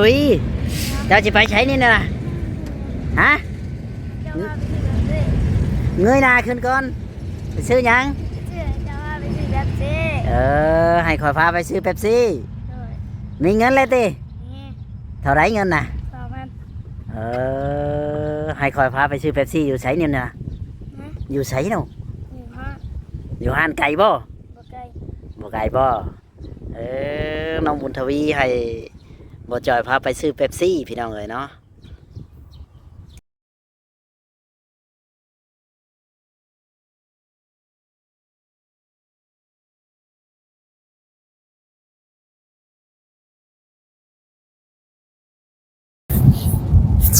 ປີ ເຈົ້າຊິໄປໃສນີ້ນະ? ຮະ? ເຈົ້າພາໄປຊື້ເປັບຊີ. ເງີຍໜ້າຂຶ້ນກ່ອນ. ໄປຊື້ຫຍັງ? ເຈົ້າພາໄປຊື້ເປັບຊີ. ເອີ ໃຫ້ຂ້ອຍພາໄປຊື້ເປັບຊີ. ໂດຍ. ມີເງິນແລ້ວຕິ? ມີ. ເທົ່າໃດເງິນນະ? ສອງພັນ. ເອີ ໃຫ້ຂ້ອຍພາໄປຊື້ເປັບຊີຢູ່ໃສນີ້ນະ? ຮະ? ຢູ່ໃສເນາະ? ຢູ່ຮ້ານ. ຢູ່ຮ້ານໄກບໍ່? ບໍ່ໄກ. ບໍ່ໄກບໍ່? ເອີ ນ້ອງບຸນທະວີໃຫ້ບ່າວຈ່ອຍພາໄປຊື້ເປັບຊີ ພີ່ນ້ອງເອີຍເນາະ.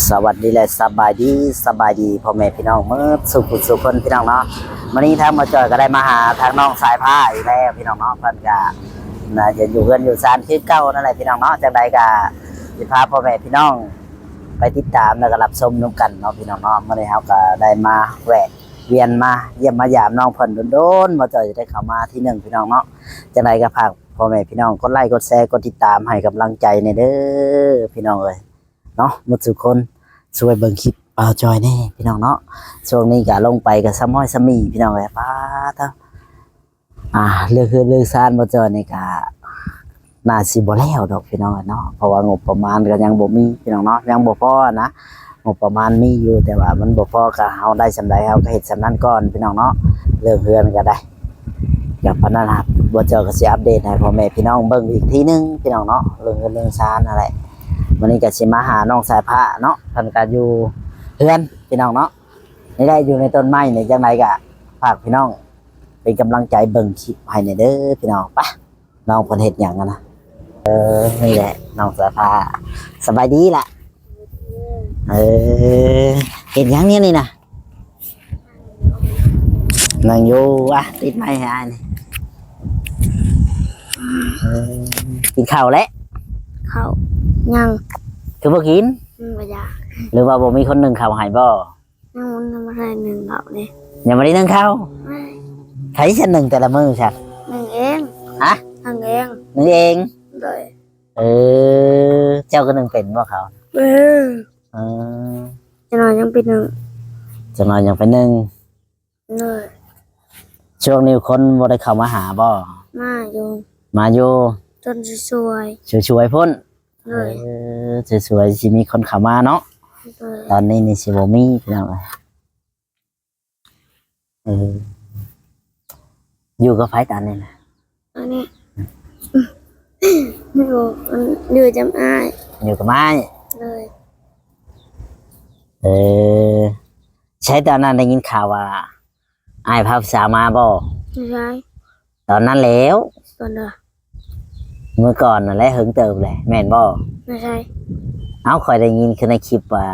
ສະຫວັດດີ ແລະ ສະບາຍດີ, ສະບາຍດີພໍ່ແມ່ພີ່ນ້ອງໝົດສູ່ຜູ້ສູ່ຄົນ ພີ່ນ້ອງເນາະ. ມື້ນີ້ທາງບ່າວຈ່ອຍກໍໄດ້ມາຫາທາງນ້ອງສາຍຟ້າອີກແລ້ວ ພີ່ນ້ອງເນາະ. ເພິ່ນກໍໜ້າຈະຢູ່ເຮືອນຢູ່ຊານຄືເກົ່ານັ້ນແຫຼະ ພີ່ນ້ອງເນາະ. ຈັ່ງໃດກໍຊິພາພໍ່ແມ່ພີ່ນ້ອງໄປຕິດຕາມ ແລ້ວກໍຮັບຊົມນຳກັນເນາະ ພີ່ນ້ອງເນາະ. ມື້ນີ້ເຮົາກໍໄດ້ມາແວະວຽນມາຢ້ຽມມາຢາມນ້ອງເພິ່ນ ດົນໆ ບ່າວຈ່ອຍຈະໄດ້ເຂົ້າມາທີໜຶ່ງ ພີ່ນ້ອງເນາະ. ຈັ່ງໃດກໍຝາກ ພໍ່ແມ່ພີ່ນ້ອງກົດໄລ້ກົດແຊກົດຕິດຕາມໃຫ້ກຳລັງໃຈແດ່ເດີ ພີ່ນ້ອງເອີຍເນາະ. ໝົດສູ່ຄົນຊ່ວຍເບິ່ງຄລິບບ່າວຈ່ອຍແດ່ ພີ່ນ້ອງເນາະ. ຊ່ວງນີ້ກະລົງໄປກະຊຳຮ້ອຍຊຳໝີ່ ພີ່ນ້ອງເອີຍ. ປາດເທີ ອ່າ ເລື່ອງເຮືອນເລື່ອງຊານບ່າວຈ່ອຍນີ້ກະໜ້າຊິບໍ່ແລ້ວດອກ ພີ່ນ້ອງເນາະ, ເພາະວ່າງົບປະມານກະຍັງບໍ່ມີ ພີ່ນ້ອງເນາະ, ຍັງບໍ່ພໍນະ. ງົບປະມານມີຢູ່ ແຕ່ວ່າມັນບໍ່ພໍ ກະເຮົາໄດ້ສ່ຳໃດເຮົາກະເຮັດສ່ຳນັ້ນກ່ອນ ພີ່ນ້ອງເນາະ. ເລື່ອງເຮືອນກະໄດ້ ກະປານນັ້ນຫັ້ນ ບ່າວຈ່ອຍກະຊິອັບເດດໃຫ້ພໍ່ແມ່ພີ່ນ້ອງເບິ່ງອີກທີໜຶ່ງ ພີ່ນ້ອງເນາະ, ເລື່ອງເຮືອນເລື່ອງຊານຫັ້ນແຫຼະ. ມື້ນີ້ກະຊິມາຫານ້ອງສາຍຟ້າເນາະ, ເພິ່ນກະຢູ່ເຮືອນ ພີ່ນ້ອງເນາະ. ນີ້ແຫຼະ ຢູ່ໃນຕົ້ນໄມ້ນີ້. ຈັ່ງໃດກະຝາກພີ່ນ້ອງເປັນກຳລັງໃຈເບິ່ງຄລິບໃຫ້ແດ່ເດີ ພີ່ນ້ອງ. ໄປ ນ້ອງເພິ່ນເຮັດຫຍັງຫັ້ນນະ? ເອີ ນີ້ແຫຼະນ້ອງສາຍຟ້າ. ສະບາຍດີລະ. ເອີ ເຮັດຫຍັງແນວນີ້ນະ? ນັ່ງຢູ່. ອ່ະ ຕິດໄມໃຫ້ອ້າຍນີ້. ເອີ ກິນເຂົ້າແລ້ວ? ເຂົ້າຍັງ. ຄືບໍ່ກິນ? ອືມ ບໍ່ຢາກ. ຫຼືວ່າບໍ່ມີຄົນໜຶ້ງເຂົ້າໃຫ້ບໍ່? ຍັງບໍ່ທັນໄດ້ໜຶ້ງເຂົ້າເດ້. ຍັງບໍ່ໄດ້ໜຶ້ງເຂົ້າ? ແມ່ນ. ໃຜຊິໜຶ້ງແຕ່ລະມື້ຊະ? ໜຶ້ງເອງ. ຮະ? ໜຶ້ງເອງ. ໜຶ້ງເອງ? ໂດຍ. ເອີ ເຈົ້າກໍໜຶ້ງເປັນບໍ່ເຂົ້າ? ເອີ. ເອີ ຈັກໜ້ອຍຍັງໄປໜຶ້ງ. ຈັກໜ້ອຍຍັງໄປໜຶ້ງ. ໂດຍ. ຊ່ວງນີ້ຄົນບໍ່ໄດ້ເຂົ້າມາຫາບໍ່? ມາຢູ່. ມາຢູ່. ຈົນຊ່ວຍໆ ຊ່ວຍໆພຸ້ນ. ໂດຍ. ເອີ ສວຍໆ ຊິມີຄົນເຂົ້າມາເນາະ. ໂດຍ. ຕອນນີ້ນີ້ຊິບໍ່ມີ ພີ່ນ້ອງເອີຍ. ເອີ ຢູ່ກັບໃຜຕອນນີ້ນະ? ຕອນນີ້ ຢູ່ ຢູ່ກັບອ້າຍ. ຢູ່ກັບອ້າຍ. ໂດຍ. ເອີ ໃຊ່ ຕອນນັ້ນໄດ້ຍິນຂ່າວວ່າ ອ້າຍພາຜູ້ສາວມາບໍ່? ບໍ່ໃຊ່. ຕອນນັ້ນແລ້ວ. ຕອນໃດ? ມື້ກ່ອນນັ້ນແຫຼະ ເຫິງເຕີບແຫຼະ ແມ່ນບໍ່? ບໍ່ໃຊ່. ເອົ້າ ຂ້ອຍໄດ້ຍິນຄືໃນຄລິບວ່າ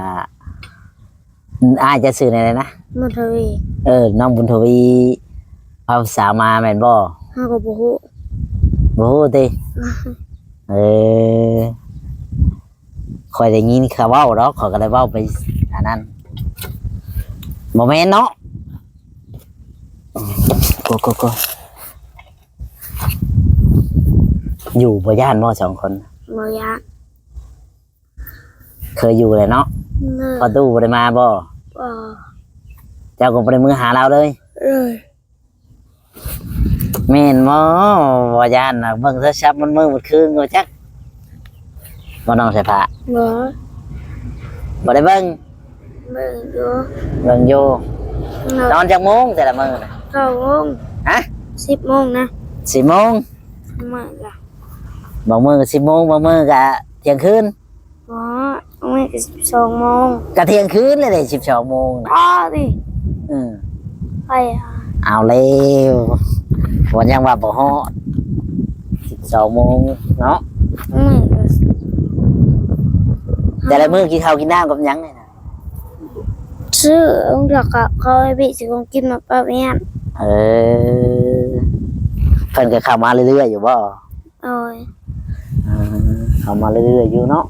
ອ້າຍເຈົ້າຊື່ແນວໃດນະ? ບຸນທະວີ. ເອີ ນ້ອງບຸນທະວີພາຜູ້ສາວມາແມ່ນບໍ່? ເຮົາກໍບໍ່ຮູ້. ບໍ່ຮູ້ຕິ? ເອີ ຂ້ອຍໄດ້ຍິນເຂົາເວົ້າດອກ ຂ້ອຍກໍໄດ້ເວົ້າໄປອັນນັ້ນ. ບໍ່ແມ່ນເນາະ? ໂກ ໂກ ໂກ ຢູ່ບໍ່ຢ້ານບໍ່ສອງຄົນ? ບໍ່ຢ້ານ. ເຄີຍຢູ່ແລ້ວເນາະ? ໂດຍ. ປະຕູບໍ່ໄດ້ມາບໍ່? ບໍ່. ເຈົ້າກໍບໍ່ໄດ້ມືຫາລາວເລີຍ? ໂດຍ. ແມ່ນບໍ່? ບໍ່ຢ້ານນະ ເບິ່ງໂທລະສັບໝົດມື້ໝົດຄືນບໍ່ຈັກ ບໍ່ນ້ອງສາຍຟ້າ? ບໍ່. ບໍ່ໄດ້ເບິ່ງ? ເບິ່ງຢູ່. ເບິ່ງຢູ່. ໂດຍ. ນອນຈັກໂມງແຕ່ລະມື້ນະ? ເກົ້າໂມງ. ຮະ? ສິບໂມງນະ. ສິບໂມງ? ບາງມື້ກະ ບາງມື້ກະສິບໂມງ ບາງມື້ກະທ່ຽງຄືນ. ບໍ່ ບາງມື້ກະສິບສອງໂມງ. ກະທ່ຽງຄືນແລ້ວເດ້ ສິບສອງໂມງນະ. ອໍ ຕິ. ອືມ. ໄປ ເອົາແລ້ວ ວ່າຍັງວ່າບໍ່ຮອດສິບສອງໂມງເນາະ. ອືມ. ແຕ່ລະມື້ກິນເຂົ້າກິນນ້ຳກັບຫຍັງນີ້ນະ? ຊື້ ລະກະເຂົ້າໃຫ້ພີ່ຊື້ຂອງກິນມາປະເມຍນ. ເອີ ເພິ່ນກໍເຂົ້າມາເລື້ອຍໆຢູ່ບໍ່? ໂດຍ. ເອີ ເຂົ້າມາເລື້ອຍໆຢູ່ເນາະ.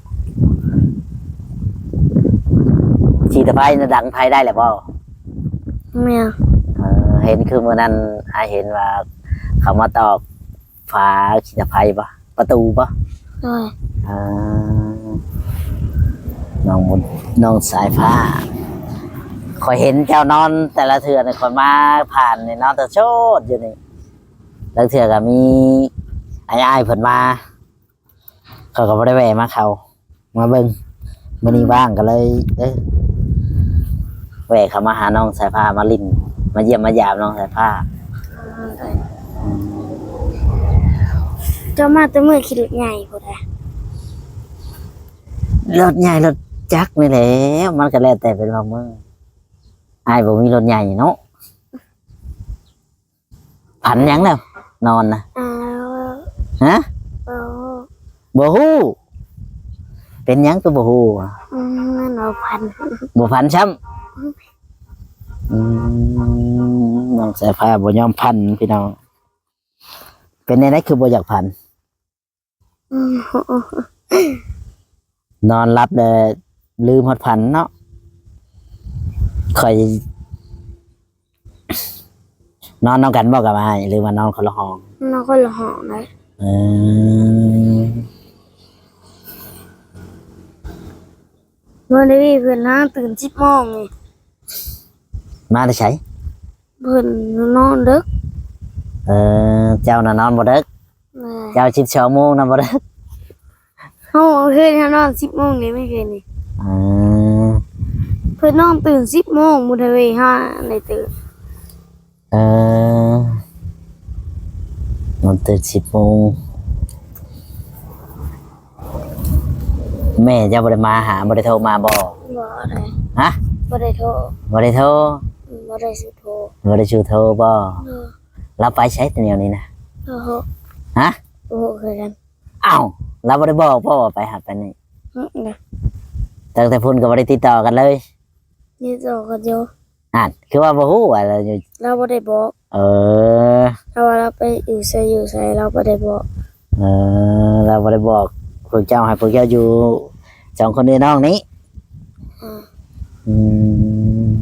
ສີຕະໄພນະ ດັງໄຟໄດ້ແລ້ວບໍ່? ແມ່ນ. ເອີ ເຫັນຄືມື້ນັ້ນອ້າຍເຫັນວ່າເຂົາມາຕອກຝາ ຂີດຕະໄພບໍ່? ປະຕູບໍ່? ໂດຍ. ເອີ ເອີ ນ້ອງບຸນ ນ້ອງສາຍຟ້າ ຂ້ອຍເຫັນເຈົ້ານອນແຕ່ລະເທື່ອນີ້ ຂ້ອຍມາຜ່ານນີ້ນອນແຕ່ໂຊດຢູ່ນີ້ ລາງເທື່ອກໍມີອ້າຍໆເພິ່ນມາ ຂ້ອຍກໍບໍ່ໄດ້ແວ່ມາເຂົ້າ ມາເບິ່ງ ມື້ນີ້ວ່າງກໍເລີຍ ເອີ ແວ່ເຂົ້າມາຫານ້ອງສາຍຟ້າ ມາຫຼິ້ນ ມາຢ້ຽມມາຢາມນ້ອງສາຍຟ້າ. ເຈົ້າມາແຕ່ມື້ຂີ່ລົດໃຫຍ່ພຸ້ນນະ? ລົດໃຫຍ່ລົດຈັກນີ້ແຫຼະ ມັນກໍແລ້ວແຕ່ເປັນບາງມື້ ອ້າຍບໍ່ມີລົດໃຫຍ່ເນາະ. ຝັນຫຍັງແລ້ວນອນນະ? ຮະ? ບໍ່ຮູ້. ເປັນຫຍັງຄືບໍ່ຮູ້? ອືມ ບໍ່ຝັນ ບໍ່ຝັນຊ້ຳ. ອືມ ນ້ອງສາຍຟ້າບໍ່ຍອມຝັນພີ່ນ້ອງ. ເປັນແນວໃດຄືບໍ່ຢາກຝັນ? ອືມ ນອນຫຼັບແລ້ວລືມຮອດຝັນເນາະ. ຂ້ອຍ ນອນນຳກັນບໍ່ກັບອ້າຍ ຫຼືວ່ານອນຄົນລະຫ້ອງ? ນອນຄົນລະຫ້ອງໄດ໋. ເອີ ມື້ນີ້ເພິ່ນຫາຕື່ນສິບໂມງນີ້. ມາແຕ່ໃສ? ເພິ່ນນອນເດິກ. ເອີ ເຈົ້ານະນອນບໍ່ເດິກ. ແມ່ນ. ເຈົ້າສິບສອງໂມງນະບໍ່ເດິກ. ເຮົາ ເຮົານອນສິບໂມງນີ້ ມື້ຄືນນີ້. ເອີ ເພິ່ນນອນຕື່ນສິບໂມງ ບຸນທະວີຫາໄດ້ຕື່ນ. ເອີ ນອນຕື່ນສິບໂມງ. ແມ່ເຈົ້າບໍ່ໄດ້ມາຫາ ບໍ່ໄດ້ໂທມາບໍ່? ບໍ່ໄດ້. ຮະ? ບໍ່ໄດ້ໂທ. ບໍ່ໄດ້ໂທ? ອືມ ບໍ່ໄດ້ຊື່ໂທ. ບໍ່ໄດ້ຊື່ໂທບໍ່? ບໍ່. ລາວໄປໃສແນວນີ້ນະ? ບໍ່ຮູ້. ຮະ? ບໍ່ຮູ້ຄືກັນ. ອ້າວ ລາວບໍ່ໄດ້ບອກບໍ່ວ່າໄປຫັ້ນໄປນີ້? ອືມ ຕັ້ງແຕ່ພຸ້ນກໍບໍ່ໄດ້ຕິດຕໍ່ກັນເລີຍ? ຕິດຕໍ່ກັນຢູ່. ຫັ້ນ ຄືວ່າບໍ່ຮູ້ວ່າລາວຢູ່ ລາວບໍ່ໄດ້ບອກ. ເອີ ລາວວ່າລາວໄປຢູ່ໃສຢູ່ໃສ ລາວບໍ່ໄດ້ບອກ. ເອີ ລາວບໍ່ໄດ້ບອກພວກເຈົ້າ ໃຫ້ພວກເຈົ້າຢູ່ສອງຄົນເອື້ອຍນ້ອງນີ້. ອືມ ອືມ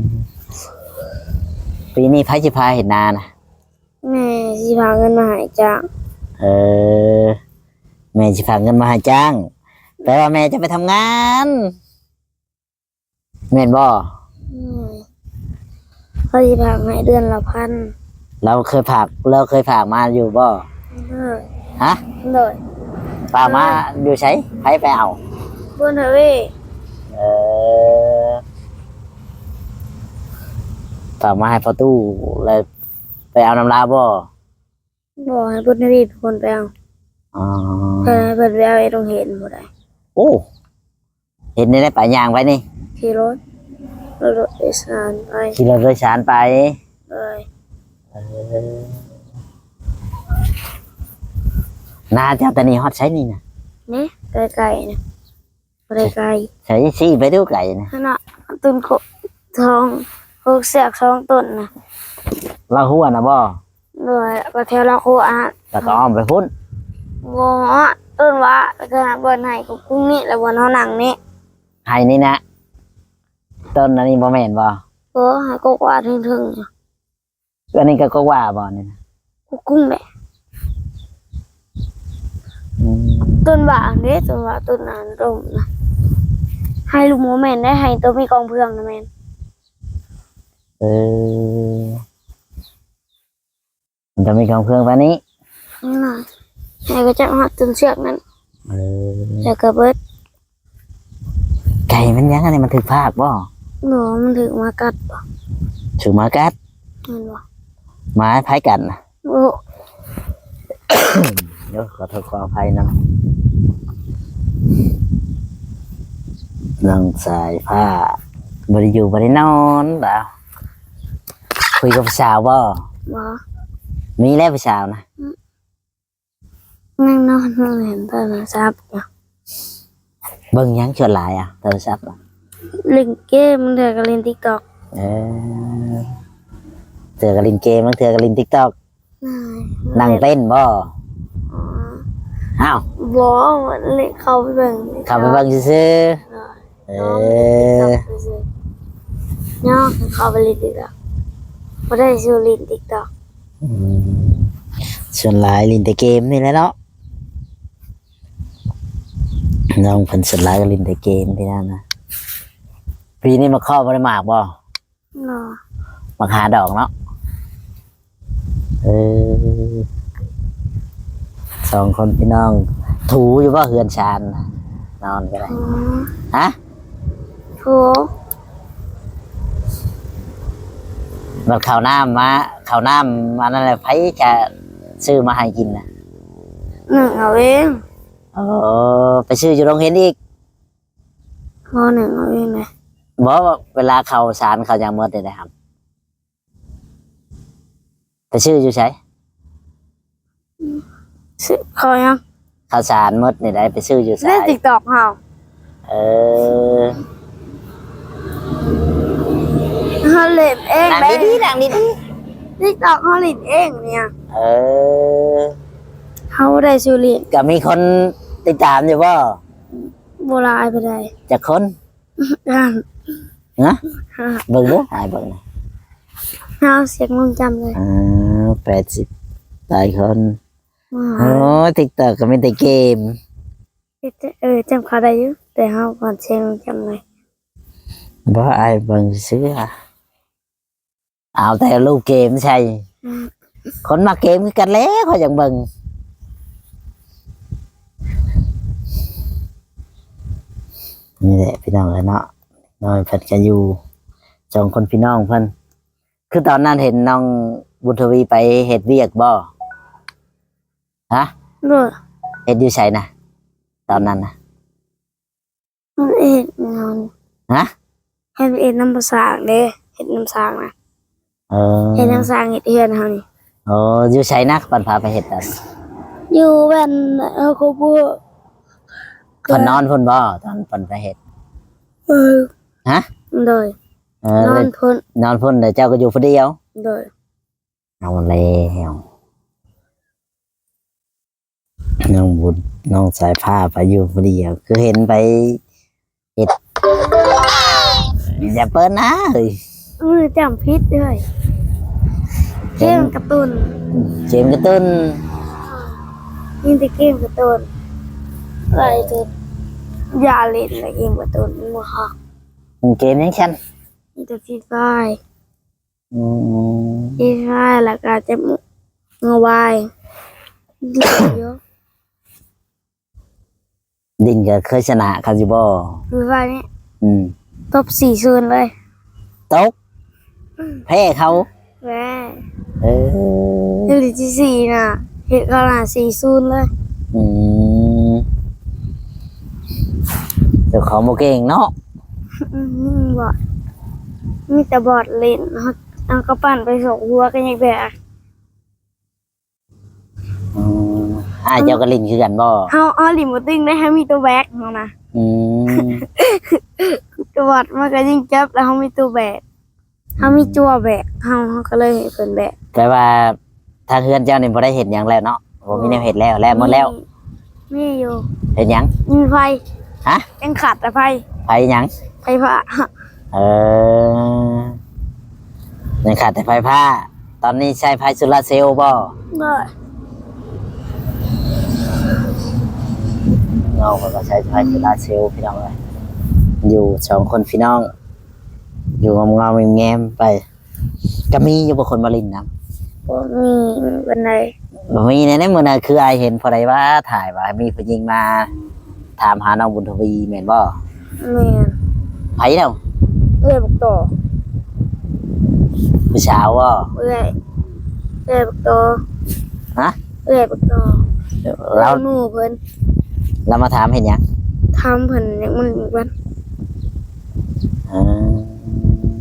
ປີນີ້ໃຜຊິພາເຮັດນານະ? ແມ່ຊິພາເງິນມາໃຫ້ຈ້າງ. ເອີ ແມ່ຊິພາເງິນມາໃຫ້ຈ້າງ ແປວ່າແມ່ຈະໄປທຳງານ. ແມ່ນບໍ່? ແມ່ນ. ເຂົາຊິຝາກໃຫ້ເດືອນລະພັນ. ລາວເຄີຍຝາກ ລາວເຄີຍຝາກມາຢູ່ບໍ່? ເຄີຍ. ຮະ? ໂດຍ. ຝາກມາຢູ່ໃສ? ໃຜໄປເອົາ? ບຸນທະວີ. ເອີ ຝາກມາໃຫ້ພໍ່ຕູ້ ແລ້ວໄປເອົານຳລາວບໍ່? ບໍ່ ໃຫ້ບຸນທະວີເປັນຄົນໄປເອົາ. ອໍ ເພິ່ນ ເພິ່ນໄປເອົາຢູ່ໂຮງຮຽນພຸ້ນໃດ໋. ໂອ້ ເຮັດແນວໃດໄປ? ຍ່າງໄປນີ້? ຂີ່ລົດ ລົດໂດຍສານໄປ. ຂີ່ລົດໂດຍສານໄປ? ໂດຍ. ເອີ ນາເຈົ້າແຕ່ນີ້ຮອດໃສນີ້ນະ? ນີ້ ໃກ້ໆນະ. ບໍ່ໄດ້ໄກ. ໃສ ຊີ້ໄປດູໄກນະ. ຫັ້ນນະ ຕົ້ນໂຄ ສອງ ຫົກເຊືອກສອງຕົ້ນນະ. ລາວຮົ້ວນະບໍ່? ໂດຍ ກໍແຖວລາວໂຄອະ ແລ້ວກໍອ້ອມໄປພຸ້ນ. ບໍ່ ຕົ້ນຫວ້າ ແລ້ວກໍບ່ອນໄຮ່ກຸ້ງນີ້ ແລ້ວບ່ອນເຮົານັ່ງນີ້ ໄຮ່ນີ້ນະ. ຕົ້ນອັນນີ້ບໍ່ແມ່ນບໍ່? ບໍ່ ໄຮ່ກົກຫວ້າເທິງໆ. ອັນນີ້ກໍກົກຫວ້າບໍ່ນີ້ນະ? ກຸ້ງແຫຼະ. ອືມ ຕົ້ນຫວ້າເດ້ ຕົ້ນຫວ້າ ຕົ້ນອັນລົມນະ. ໄຮ່ລຸມບໍ່ແມ່ນເດ້ ໄຮ່ໂຕມີກອງເຟືອງນະແມ່ນ. ເອີ ມັນຈະມີກອງເຟືອງປານນີ້. ໜ້ອຍ ໃຫ້ເຂົາເຈົ້າຮັດຕົ້ນເຊືອກນັ້ນ. ເອີ ແລ້ວກໍເບິດ. ໄກ່ມັນຫຍັງອັນນີ້ ມັນຖືກພາກບໍ່? ບໍ່ ມັນຖືກໝາກັດ. ຖືກໝາກັດ? ແມ່ນບໍ່? ໝາໃຜກັດນະ? ບໍ່ຮູ້. ໂອ້ ຂໍໂທດຂໍອະໄພນຳ ນ້ອງສາຍຟ້າ ບໍ່ໄດ້ຢູ່ບໍ່ໄດ້ນອນລະ. ຄຸຍກັບຜູ້ສາວບໍ່? ບໍ່. ມີແລ້ວຜູ້ສາວນະ? ອືມ ຍັງນອນ ເບິ່ງແຕ່ໂທລະສັບຢູ່. ເບິ່ງຫຍັງສ່ວນຫຼາຍອະ ໂທລະສັບນະ? ຫຼິ້ນເກມ ບາງເທື່ອກໍຫຼິ້ນຕິກຕັອກ. ເອີ ເທື່ອກໍຫຼິ້ນເກມ ບາງເທື່ອກໍຫຼິ້ນຕິກຕັອກ. ນາງ ນັ່ງເຕັ້ນບໍ່? ອໍ ອ້າວ ບໍ່ ເຂົ້າໄປເບິ່ງ ເຂົ້າໄປເບິ່ງຊື່ໆ. ໂດຍ. ເອີ ນ້ອງເຂົ້າໄປຫຼິ້ນຕິກຕັອກ ບໍ່ໄດ້ສູ່ຫຼິ້ນຕິກຕັອກ. ອືມ ສ່ວນຫຼາຍຫຼິ້ນແຕ່ເກມນີ້ແຫຼະເນາະ. ນ້ອງເພິ່ນສ່ວນຫຼາຍກໍຫຼິ້ນແຕ່ເກມພີ່ນ້ອງນະ. ປີນີ້ໝາກເຄາະບໍ່ໄດ້ໝາກບໍ່? ບໍ່. ໝາກຫາດອກເນາະ. ເອີ ສອງຄົນພີ່ນ້ອງ ຖູຢູ່ບໍ່ເຮືອນຊານ? ນອນກໍໄດ້. ຖູ. ຮະ? ຖູ. ບັດເຂົ້ານ້ຳມາ ເຂົ້ານ້ຳອັນນັ້ນແຫຼະ ໃຜຈະຊື້ມາໃຫ້ກິນນະ? ໜຶ້ງເອົາເອງ. ອໍ ໄປຊື້ຢູ່ໂຮງຮຽນອີກ? ບໍ່ ໜຶ້ງເອົາເອງເດ້. ບໍ່ ເວລາເຂົ້າສານເຂົ້າຫຍັງໝົດນີ້ນະ ໄປຊື້ຢູ່ໃສ? ຊື້ເຂົ້າຫຍັງ? ເຂົ້າສານໝົດນີ້ໄດ້ ໄປຊື້ຢູ່ໃສ? ໃນ TikTok ເຮົາ. ເອີ ເຮົາຫຼິ້ນເອງ. ນັ່ງດີໆ ນັ່ງດີໆ. TikTok ເຮົາຫຼິ້ນເອງນີ້. ເອີ ເຮົາບໍ່ໄດ້ຊື້ຫຼິ້ນ. ກໍມີຄົນຕິດຕາມຢູ່ບໍ່? ບໍ່ຫຼາຍປານໃດ. ຈັກຄົນ? ຮະ? ເບິ່ງເດີ ອ້າຍເບິ່ງນະ. ເຮົາສຽງລົງຈຳເລີຍ. ອ່າ ແປດສິບປາຍຄົນ. ໂອ້ຍ TikTok ກໍມີແຕ່ເກມ. ເອີ ຈຳເຂົາໄດ້ຢູ່ ແຕ່ເຮົາກ່ອນສຽງລົງຈຳເລີຍ. ບໍ່ ອ້າຍເບິ່ງຊື່ໆ. ເອົາແຕ່ຮູບເກມໃສ່. ອືມ ຄົນມັກເກມຄືກັນແຫຼະ ຂ້ອຍຢາກເບິ່ງ. ນີ້ແຫຼະພີ່ນ້ອງເອີຍເນາະ ນ້ອຍເພິ່ນກໍຢູ່ສອງຄົນພີ່ນ້ອງເພິ່ນ. ຄືຕອນນັ້ນເຫັນນ້ອງບຸນທະວີໄປເຮັດວຽກບໍ່? ຮະ? ໂດຍ. ເຮັດຢູ່ໃສນະ ຕອນນັ້ນນະ? ມັນເຮັດງານ. ຮະ? ເຮັດ ເຮັດນຳຊ່າງເດ້ ເຮັດນຳຊ່າງນະ. ເອີ ເຮັດນຳຊ່າງເຮັດເຮືອນເຮົານີ້. ໂອ້ ຢູ່ໃສນະ ເພິ່ນພາໄປເຮັດນະ? ຢູ່ບ້ານເຮົາ ເຂົາບໍ່ ເພິ່ນນອນພຸ້ນບໍ່ ຕອນເພິ່ນໄປເຮັດ? ເອີ ຮະ? ໂດຍ. ເອີ ນອນພຸ້ນ ນອນພຸ້ນ ແລ້ວເຈົ້າກໍຢູ່ຜູ້ດຽວ? ໂດຍ. ເອົາແລ້ວ ນ້ອງບຸນ ນ້ອງສາຍຟ້າໄປຢູ່ຜູ້ດຽວ ຄືເຫັນໄປເຮັດ ຢ່າເປີດນະເຮີ້ຍ. ມືຈຳຜິດເລີຍ ເກມກາຕູນ ເກມກາຕູນ ມີແຕ່ເກມກາຕູນ ຫຼາຍສຸດ ຢ່າຫຼິ້ນແລ້ວ ເກມກາຕູນບໍ່ຄັກ. ເກມຫຍັງຊັ້ນ? ມີແຕ່ Free Fire. ອືມ Free Fire ແລ້ວກໍຈະ Mobile ຫຼິ້ນຢູ່. ຫຼິ້ນກໍເຄີຍຊະນະເຂົາຢູ່ບໍ່? Free Fire ນີ້? ອືມ ຕົບສີ່ສູນເລີຍ. ຕົກ? ອືມ ແພ້ເຂົາ? ແພ້. ເອີ ເຮັດທີສີ່ນະ ເຮັດເຂົານະສີ່ສູນເລີຍ. ອືມ ເຈົ້າຂອງບໍ່ເກັ່ງເນາະ. ອືມ ບອດ ມີແຕ່ບອດຫຼິ້ນ ເຮົາ ເຮົາກໍປັ່ນໄປສອງຫົວກໍຍັງແບກ. ອືມ ອ້າຍເຈົ້າກໍຫຼິ້ນຄືກັນບໍ່? ເຮົາ ເຮົາຫຼິ້ນບໍ່ຕຶງເດ້ ເຮົາມີຕົວແບກເຮົານະ. ອືມ ຕົວບອດມັນກໍຍິງຈັບ ແລ້ວເຮົາມີຕົວແບກ ເຮົາມີຕົວແບກ ເຮົາ ເຮົາກໍເລີຍໃຫ້ເພິ່ນແບກ. ແປວ່າທາງເຮືອນເຈົ້ານີ້ບໍ່ໄດ້ເຮັດຫຍັງແລ້ວເນາະ? ບໍ່ມີແນວເຮັດແລ້ວ ແລ້ວໝົດແລ້ວ? ມີ ມີຢູ່. ເຮັດຫຍັງ? ມີໄຟ. ຮະ? ຍັງຂາດແຕ່ໄຟ. ໄຟຫຍັງ? ໄຟຟ້າ. ເອີ ຍັງຂາດແຕ່ໄຟຟ້າ. ຕອນນີ້ໃຊ້ໄຟໂຊລາເຊວບໍ່? ໂດຍ. ນ້ອງເພິ່ນກໍໃຊ້ໄຟໂຊລາເຊວ ພີ່ນ້ອງເອີຍ ຢູ່ສອງຄົນພີ່ນ້ອງ ຢູ່ງອມໆແງມໆໄປ. ກໍມີຢູ່ບໍ່ຄົນມາຫຼິ້ນນຳ? ບໍ່ມີປານໃດ. ບໍ່ມີແນວໃດ. ມື້ນັ້ນຄືອ້າຍເຫັນຜູ້ໃດວ່າຖ່າຍວ່າມີຜູ້ຍິງມາ ຖາມຫານ້ອງບຸນທະວີແມ່ນບໍ່? ແມ່ນ. ໃຜເນາະ? ເອື້ອຍບັກຕໍ່. ຜູ້ສາວບໍ່? ເອື້ອຍ ເອື້ອຍບັກຕໍ່. ຮະ? ເອື້ອຍບັກຕໍ່. ລາວ ເອື້ອຍໝູ່ເພິ່ນ. ລາວມາຖາມເຮັດຫຍັງ? ຖາມເພິ່ນຢາກມາຫຼິ້ນນຳກັນ. ເອີ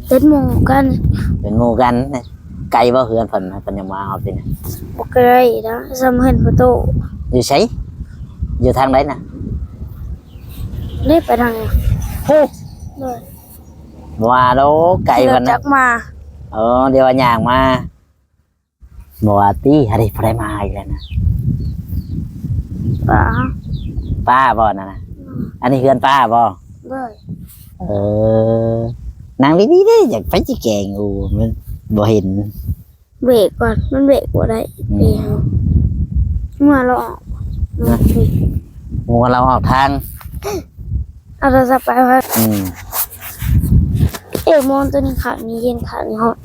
ເປັນໝູ່ກັນ. ເປັນໝູ່ກັນ. ໄກບໍ່ເຮືອນເພິ່ນ ເພິ່ນຍັງມາເອົາຕິນະ? ບໍ່ໄກດອກ ສ່ຳເຮືອນພໍ່ໂຕ. ຢູ່ໃສ? ຢູ່ທາງໃດນະ? ໄດ້ໄປທາງນີ້. ໂອ້ ໂດຍ. ບໍ່ວ່າດອກ ໄກປານນັ້ນ. ຂີ່ລົດຈັກມາ. ອໍ ດຽວວ່າຍ່າງມາ. ບໍ່ວ່າຕິ. ອັນນີ້ຜູ້ໃດມາອີກແລ້ວນະ? ປ້າ. ປ້າບໍ່ນັ້ນນະ? ອືມ. ອັນນີ້ເຮືອນປ້າບໍ່? ໂດຍ. ເອີ ນັ່ງດີໆເດ້ ຢາກໄປຊິແກງ. ໂອ້ ມັນບໍ່ເຫັນ. ເບຣກກ່ອນ ມັນເບຣກບໍ່ໄດ້. ອືມ. ເບຣກ ງົວລາວອອກ ງົວລາວອອກທາງ. ເອົາໂທລະສັບໄປ. ອືມ. ປີດໝໍນໂຕນີ້ຂ້າງນີ້ເຢັນ ຂ້າງນີ້ຮ້ອນ.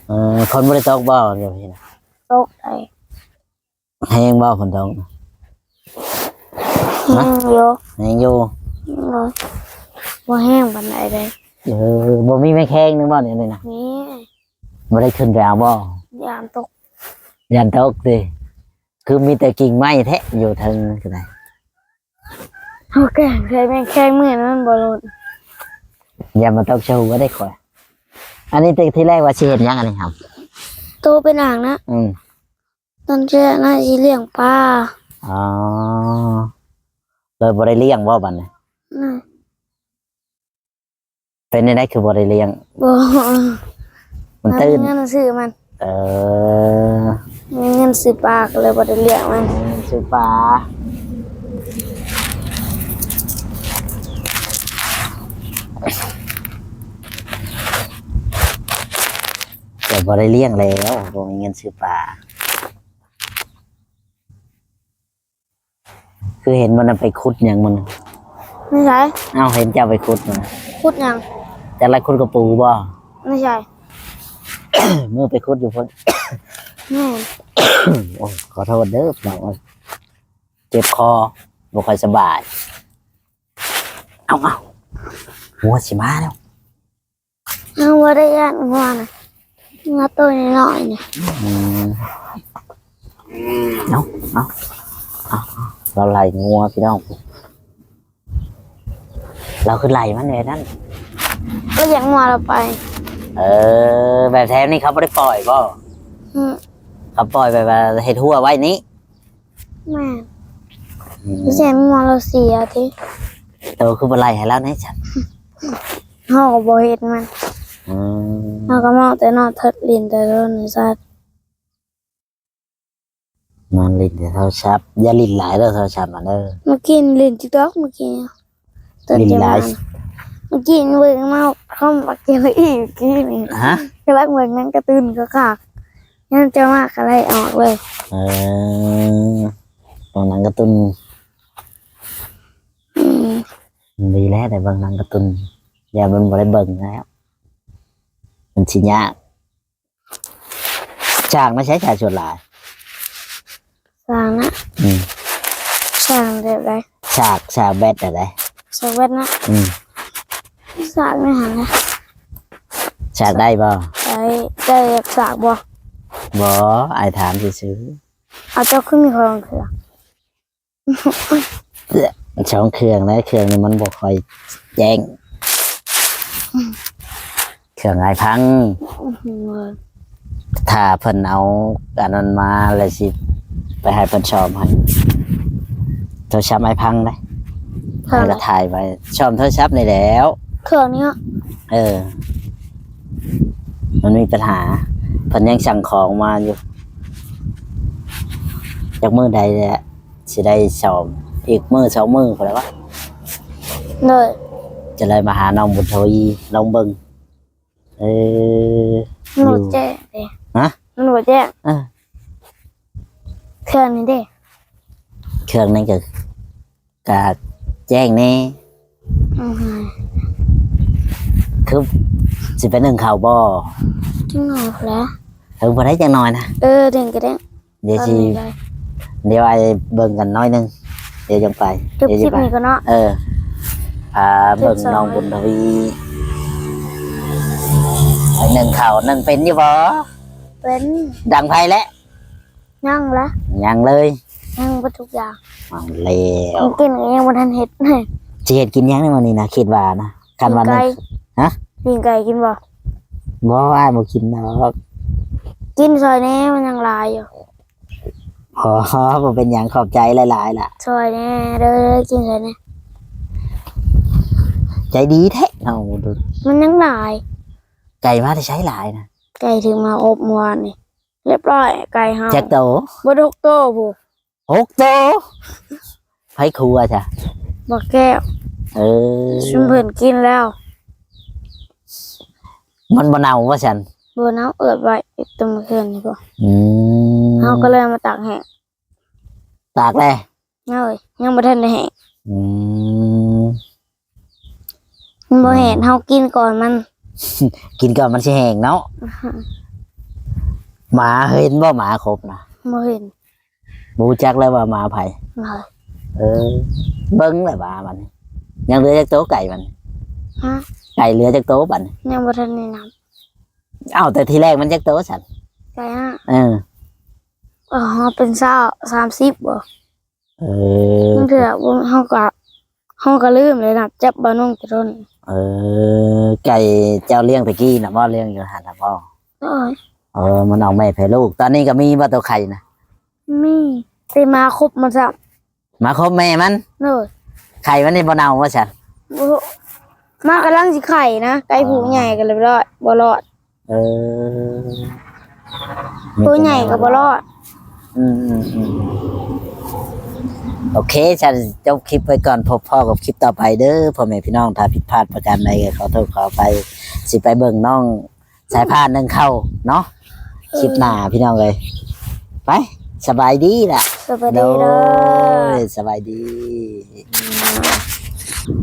ເອີ ຝົນບໍ່ໄດ້ຕົກບໍ່ດຽວນີ້ນະ? ຕົກໄດ໋. ແຮງບໍ່ຝົນຕົກ? ແຮງຢູ່. ແຮງຢູ່. ໂດຍ. ບໍ່ແຮງປານໃດເດ້. ເອີ ບໍ່ມີໄມ້ແຂ້ງໜຶ່ງບໍ່ແນວນີ້ນະ? ມີ. ບໍ່ໄດ້ຂຶ້ນໄປເອົາບໍ່? ຢ້ານຕົກ. ຢ້ານຕົກຕິ? ຄືມີແຕ່ກິ່ງໄມ້ແທ້ຢູ່ເທິງກໍໄດ້. ເຮົາແກ່ງໃສ່ໄມ້ແຂ້ງມື້ນັ້ນມັນບໍ່ຫຼົ່ນ. ຢ່າມາຕົກໃສ່ຫົວເດ້ຂ້ອຍ. ອັນນີ້ແຕ່ທີແລກວ່າຊິເຮັດຫຍັງອັນນີ້ຫຳ? ໂຕເປັນອ່າງນະ. ອືມ. ຕອນແລກນະຊິລ້ຽງປາ. ອໍ ເລີຍບໍ່ໄດ້ລ້ຽງບໍ່ບັດນີ້? ນະ. ເປັນແນວໃດຄືບໍ່ໄດ້ລ້ຽງ? ບໍ່ ມັນຕື່ນ. ເງິນຊື້ມັນ. ເອີ ມີເງິນຊື້ປາກໍເລີຍບໍ່ໄດ້ລ້ຽງມັນ. ຊື້ປາ ແຕ່ບໍ່ໄດ້ລ້ຽງແລ້ວ ບໍ່ມີເງິນຊື້ປາ. ຄືເຫັນມັນນະໄປຂຸດຫຍັງມັນ? ໃນໃສ? ເອົ້າ ເຫັນເຈົ້າໄປຂຸດມັນນະ. ຂຸດຫຍັງ? ຈັກລະຂຸດກະປູບໍ່? ໃນໃສ? ມື້ໄປຂຸດຢູ່ພຸ້ນ. ແມ່ນ. ໂອ້ຍ ຂໍໂທດເດີພີ່ນ້ອງເອີຍ ເຈັບຄໍ ບໍ່ຄ່ອຍສະບາຍ. ເອົາໆ ງົວຊິມາແລ້ວ. ເຮົາບໍ່ໄດ້ຢ້ານງົວນະ ງົວໂຕນ້ອຍໆນີ້. ອືມ ເອົາ ເອົາ ເອົາ ລາວໄລ່ງົວພີ່ນ້ອງ ລາວຄືໄລ່ມັນແບບນັ້ນ ລາວຢ້ານງົວລາວໄປ. ເອີ ແບບແຖວນີ້ເຂົາບໍ່ໄດ້ປ່ອຍບໍ່? ອືມ ເຂົາປ່ອຍແບບວ່າເຮັດຮົ້ວໄວ້ນີ້. ແມ່ນ. ອືມ ແສນງົວລາວເສຍຕິ. ໂຕຄືບໍ່ໄລ່ໃຫ້ລາວແດ່ຊັ້ນ? ເຮົາກໍບໍ່ເຫັນມັນ. ອືມ ເຮົາກໍເມົາແຕ່ນອນເທິດຫຼິ້ນແຕ່ໂທລະສັບ. ນອນຫຼິ້ນແຕ່ໂທລະສັບ ຢ່າຫຼິ້ນຫຼາຍເດີໂທລະສັບນະເດີ. ເມື່ອກີ້ຫຼິ້ນ TikTok ເມື່ອກີ້. ຕື່ນ ຫຼິ້ນຫຼາຍ ເມື່ອກີ້ເບິ່ງມາຄອມບັກເກວອີກ ເມື່ອກີ້ນີ້. ຮະ? ກຳລັງເບິ່ງໜັງກາຕູນຄັກໆ ຍັງຈະມາກະໄລ່ອອກເລີຍ. ເອີ ເບິ່ງໜັງກາຕູນ. ອືມ ດີແລ້ວໄດ້ເບິ່ງໜັງກາຕູນ ຢ່າມັນບໍ່ໄດ້ເບິ່ງແລ້ວ ມັນຊິຍາກ. ສາກນະໃຊ້ສາກສ່ວນຫຼາຍ? ສາກນະ? ອືມ ສາກແບບໃດ? ສາກ ສາກແບັດຫັ້ນໃດ. ສາກແບັດນະ? ອືມ ສາກໃນຫັ້ນນະ. ສາກໄດ້ບໍ່? ໄດ້. ເຈົ້າຢາກສາກບໍ່? ບໍ່ ອ້າຍຖາມຊື່ໆ. ເອົາ ເຈົ້າຄືມີຂອງເຄືອ? ສອງເຄື່ອງນະ ເຄື່ອງນີ້ມັນບໍ່ຄ່ອຍແຈ້ງ ເຄື່ອງອ້າຍພັງ. ຖ້າເພິ່ນເອົາອັນນັ້ນມາແລ້ວຊິໄປໃຫ້ເພິ່ນສ້ອມໃຫ້. ໂທລະສັບອ້າຍພັງເດ້ ເພິ່ນກໍຖ່າຍໄວ້ ສ້ອມໂທລະສັບນີ້ແລ້ວ. ເຄື່ອງນີ້ເນາະ? ເອີ ມັນມີປັນຫາ ເພິ່ນຍັງສັ່ງຂອງມາຢູ່. ຈັກມື້ໃດແຫຼະ ຊິໄດ້ສ້ອມ ອີກມື້ສອງມື້ພຸ້ນແຫຼະວະ. ໂດຍ ຈະໄດ້ມາຫານ້ອງບຸນທະວີ ລອງເບິ່ງ. ເອີ ມັນບໍ່ແຈ້ງເດ້. ຮະ? ມັນບໍ່ແຈ້ງ. ເອີ ເຄື່ອງນີ້ເດ້ ເຄື່ອງນີ້ກໍ ກະແຈ້ງແດ່. ອືມ ຄືຊິໄປໜຶ້ງເຂົ້າບໍ່? ຈັກໜ້ອຍພຸ້ນແຫຼະ. ເອີ ພໍໄດ້ຈັກໜ້ອຍນະ. ເອີ ດຶງກໍໄດ້. ດຽວຊິ ຕອນນີ້ໄດ້ ດຽວອ້າຍເບິ່ງກັນໜ້ອຍໜຶ່ງ ດຽວຈັ່ງໄປ. ຈົບຄລິບນີ້ກ່ອນເນາະ. ເອີ ພາເບິ່ງນ້ອງບຸນທະວີ ໜຶ້ງເຂົ້າ ໜຶ້ງເປັນຢູ່ບໍ່? ເປັນ. ດັງໄຟແຫຼະ? ຍັງລະ ຍັງເລີຍ ຍັງເບິດທຸກຢ່າງ. ເອົາແລ້ວ ຂອງກິນກໍຍັງບໍ່ທັນເຮັດ. ຊິເຮັດກິນຫຍັງໃນມື້ນີ້ນະ ຄິດວ່ານະ? ຄັນວ່າ ປີ້ງໄກ່. ຮະ? ປີ້ງໄກ່ກິນບໍ່? ບໍ່ ອ້າຍບໍ່ກິນດອກ. ກິນຊ່ອຍແດ່ ມັນຍັງຫຼາຍຢູ່. ອໍ ບໍ່ເປັນຫຍັງ ຂອບໃຈຫຼາຍໆລະ. ຊ່ອຍແດ່ເດີ ກິນຊ່ອຍແດ່. ໃຈດີແທ້ເນາະ ມັນຍັງຫຼາຍ. ໄກ່ມາແຕ່ໃສຫຼາຍນະ? ໄກ່ຖືກມາອົບເມື່ອວານນີ້. ຮຽບຮ້ອຍ ໄກ່ເຮົາ. ຈັກໂຕ? ເບິດຫົກໂຕພຸ້ນ. ຫົກໂຕ? ໃຜຄົວຊະ? ບັກແກ້ວ. ເອີ ຊຸມເພິ່ນກິນແລ້ວ. ມັນບໍ່ເນົ່າວ່າຊັ້ນ? ບໍ່ເນົ່າ ເອືອດໄວ້ແຕ່ມື້ຄືນນີ້ພຸ້ນ. ອືມ ເຮົາກໍເລີຍເອົາມາຕາກແຫ້ງ. ຕາກແລ້ວ? ໂດຍ ຍັງບໍ່ທັນໄດ້ແຫ້ງ. ອືມ ມັນບໍ່ແຫ້ງ ເຮົາກິນກ່ອນມັນ. ກິນກ່ອນມັນຊິແຫ້ງເນາະ. ໝາເຫັນບໍ່ ໝາຄົບນະ? ບໍ່ເຫັນ. ບໍ່ຮູ້ຈັກເລີຍວ່າໝາໃຜ? ເອີ ເບິ່ງແຫຼະວ່າບັດນີ້ ຍັງເຫຼືອຈັກໂຕໄກ່ບັດນີ້? ຮະ? ໄກ່ເຫຼືອຈັກໂຕບັດນີ້? ຍັງບໍ່ທັນໄດ້ນັບ. ເອົ້າ ແຕ່ທີແລກມັນຈັກໂຕຊັ້ນ? ໄກ່ຫະ? ເອີ ເອີ ເຮົາເປັນຊາວ ສາມສິບບໍ່? ເອີ ບາງເທື່ອເຮົາກໍ ເຮົາກໍລືມແລ້ວ ນັບຈັບບ່າວນົງແຕ່ດົນ. ເອີ ໄກ່ເຈົ້າລ້ຽງແຕ່ກີ້ນະບໍ່? ລ້ຽງຢູ່ຫັ້ນນະບໍ່? ໂດຍ. ເອີ ມັນອອກແມ່ແຜ່ລູກ. ຕອນນີ້ກໍມີບໍ່ໂຕໄຂ່ນະ? ມີ ແຕ່ໝາຄົບມັນຊ້ຳ. ໝາຄົບແມ່ມັນ? ໂດຍ. ໄຂ່ມັນນີ້ບໍ່ເນົ່າວ່າຊັ້ນ? ບໍ່ ມັນກຳລັງຊິໄຂ່ນະ. ໄກ່ຜູ້ໃຫຍ່ກໍເລີຍບໍ່ລອດ ບໍ່ລອດ. ເອີ ໂຕໃຫຍ່ກໍບໍ່ລອດ. ອືມໆໆ ໂອເຄ ຊັ້ນຈົບຄລິບໄວ້ກ່ອນ ພົບພໍ້ກັບຄລິບຕໍ່ໄປເດີພໍ່ແມ່ພີ່ນ້ອງ. ຖ້າຜິດພາດປະການໃດກໍຂໍໂທດຂໍອະໄພ. ຊິໄປເບິ່ງນ້ອງສາຍຟ້າໜຶ້ງເຂົ້າເນາະ ເອີ ຄລິບໜ້າພີ່ນ້ອງເອີຍ. ໄປ ສະບາຍດີລະ. ສະບາຍດີເດີ. ໂດຍ ສະບາຍດີ.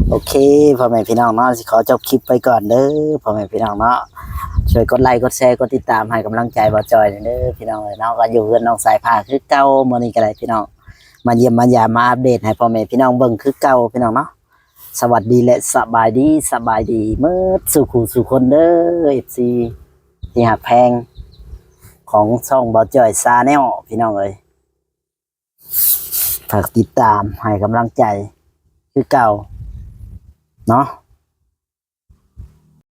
ໂອເຄ ພໍ່ແມ່ພີ່ນ້ອງເນາະ ຊິຂໍຈົບຄລິບໄວ້ກ່ອນເດີພໍ່ແມ່ພີ່ນ້ອງເນາະ. ຊ່ວຍກົດໄລ ກົດແຊ ກົດຕິດຕາມໃຫ້ກຳລັງໃຈບ່າວຈ້ອຍແດ່ເດີພີ່ນ້ອງເອີຍເນາະ. ກໍຢູ່ເຮືອນນ້ອງສາຍຟ້າຄືເກົ່າ ມື້ນີ້ກໍໄດ້ພີ່ນ້ອງ ມາຢ້ຽມມາຢາມ ມາອັບເດດໃຫ້ພໍ່ແມ່ພີ່ນ້ອງເບິ່ງຄືເກົ່າພີ່ນ້ອງເນາະ. ສະຫວັດດີ ແລະ ສະບາຍດີ ສະບາຍດີໝົດສູ່ຄູ່ສູ່ຄົນເດີ ເອັຟຊີ ທີ່ຮັກແພງຂອງຊ່ອງບ່າວຈ້ອຍ Channel ພີ່ນ້ອງເອີຍ. ຝາກຕິດຕາມໃຫ້ກຳລັງໃຈຄືເກົ່າເນາະ.